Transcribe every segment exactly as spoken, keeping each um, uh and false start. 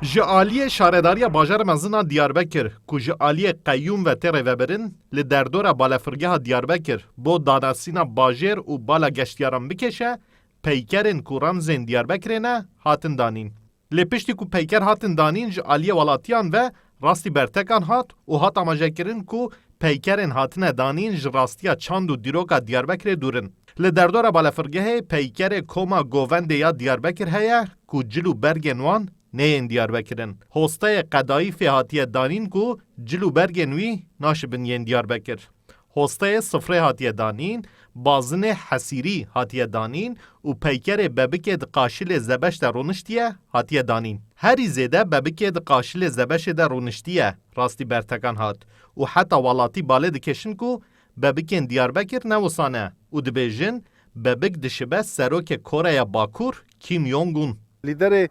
Ji aliyê Şaredariya Bajarê Mezin a Diyarbekir, ku ji aliyê qeyûm ve tê rêvebirin, li derdora balefirgeha Diyarbekir bo danasîna bajêr û bala geştiyaran bikêşe, peykerên ku remzên Diyarbekirê ne, hatin danîn. Lê piştî ku peyker hatin danîn, ji aliyê welatiyan ve rastî bertekan hat û hat amajekirin ku peykerên hatine danîn ji rastiya çand û dîroka Diyarbekirê dûr in. Li derdora balefirgehê peykerê Koma Govendê ya Diyarbekir heye ku cil û bergên wan neyên Diyarbekir in. Hosteyê Qedayîfê hatiye danîn ku cil û bergên wî naşibin yên Diyarbekir. Hosteyê Sifrê hatiye danîn, bazinê Hesîrî hatiye danîn û peykerê Bebikê di Qaşilê Zebeş de rûniştiye, hatiye danîn. Herî zêde Bebikê di Qaşilê Zebeşê de rûniştiye, rastî bertekan hat û heta welatî balê dikêşin ku Bebikên Diyarbekir ne wisa ne û dibêjin, Bebik dişibe serokê Koreya Bakur Kim Jong-un. Lîderê,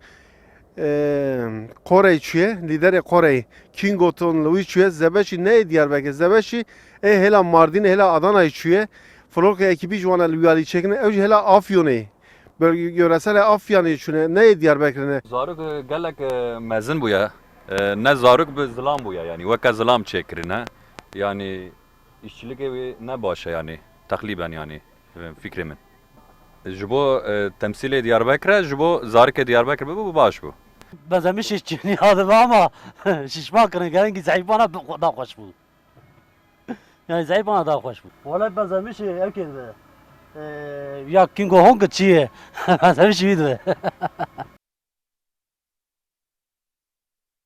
e, Koreyê çûye, lîderê Koreyê Kim Jong-un li wî çûye, Zebeşî neyê Diyarbekir, Zebeşî ê hêla Mardînê, hêla Adanayê çûye. Flokê ekîbî ji wan e li wî alî çêkine, ew jî hêla Afyonê, bölge yöresel Afyonê çûne, neyê Diyarbekirê ne. Zarok, e, gelek, e, mezin bûye. E, ne zarok bi zilam bûye, yanî weke zilam çêkirine. Yanî îşçilikê wê ne baş e, yanî texlîben, yanî, e, fikrê min. Ji bo, e, temsîlê Diyarbekir e, ji bo zarikê Diyarbekir bibû, baş bû. Bezemişê çêniya dibe ama şişman kirin, gelengî zeyfana bi-, da xweş bû. Yani zeyfana da xweş bû. Wala bezemişê ew kê dibe. E, ya Kingo Hong çi ye? Bezemişê wî dibe.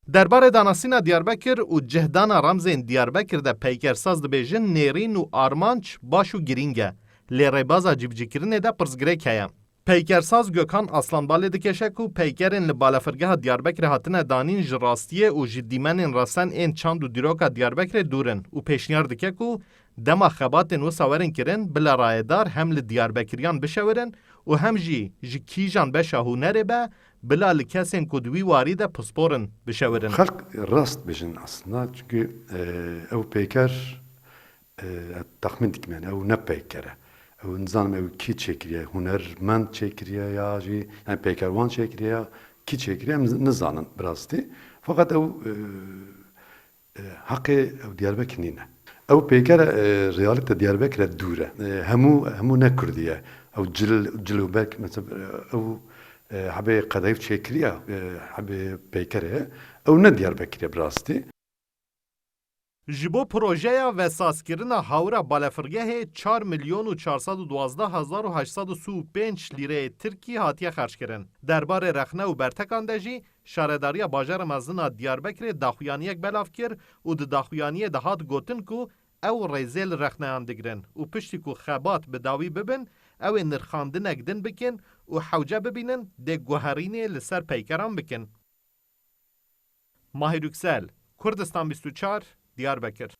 Derbarê danasîna Diyarbekir û cihdana remzên Diyarbekir de peykersaz dibêjin nêrîn û armanc baş û girîng e, lê rêbaza cîbicîkirinê de pirsgirêk heye. Peykersaz Gökhan Aslan balê dikêşe ku peykerên li balefirgeha Diyarbekirê hatine danîn ji rastiyê û ji dîmenên resen ên çand û dîroka Diyarbekirê dûr in û pêşniyar dike ku dema xebatên wisa werin kirin, bila rayedar hem li Diyarbekiriyan bişewirin û hem jî ji kîjan beşa hunerê be, bila li kesên ku di wî warî de pispor in, bişewirin. Xelk rast bêjin aslında, çünkü, e, ew peyker, e, texmîn dikim, yani ew ne peyker e. Ew nizanim ew kî çêkiriye, hunermend çêkiriye ya jî, yani peykerwan çêkiriye ya kî çêkiriye, em nizanin bi rastî. Fakat ew, e, e, heqê ew Diyarbekir nîne. Ew peyker e, realîte Diyarbekir e dûr e. E, hemû, hemû ne Kurdî ye. Ew cil, cil û berg, mesela, e, ew, e, hebê qedayîf çêkiriye, e, hebê peykerê, ew ne Diyarbekir e bi rastî. Ji bo projeya vesazkirina hawira balefirgehê çar milyon û çar sed û duwazdeh hezar û heşt sed û sî û pênc lîreyê Tirkî hatiye xerckirin. Derbarê rexne û bertekan de jî Şaredariya Bajarê Mezin a Diyarbekirê daxuyaniyek belav kir û di daxuyaniyê de hat gotin ku ew rêzê li rexneyan digirin û piştî ku xebat bi dawî bibin, ew ê nirxandinek din bikin û hewce bibînin dê guherînê li ser peykeran bikin. Mahir Yüksel, Kurdistan bîst û çar, Diyarbekir.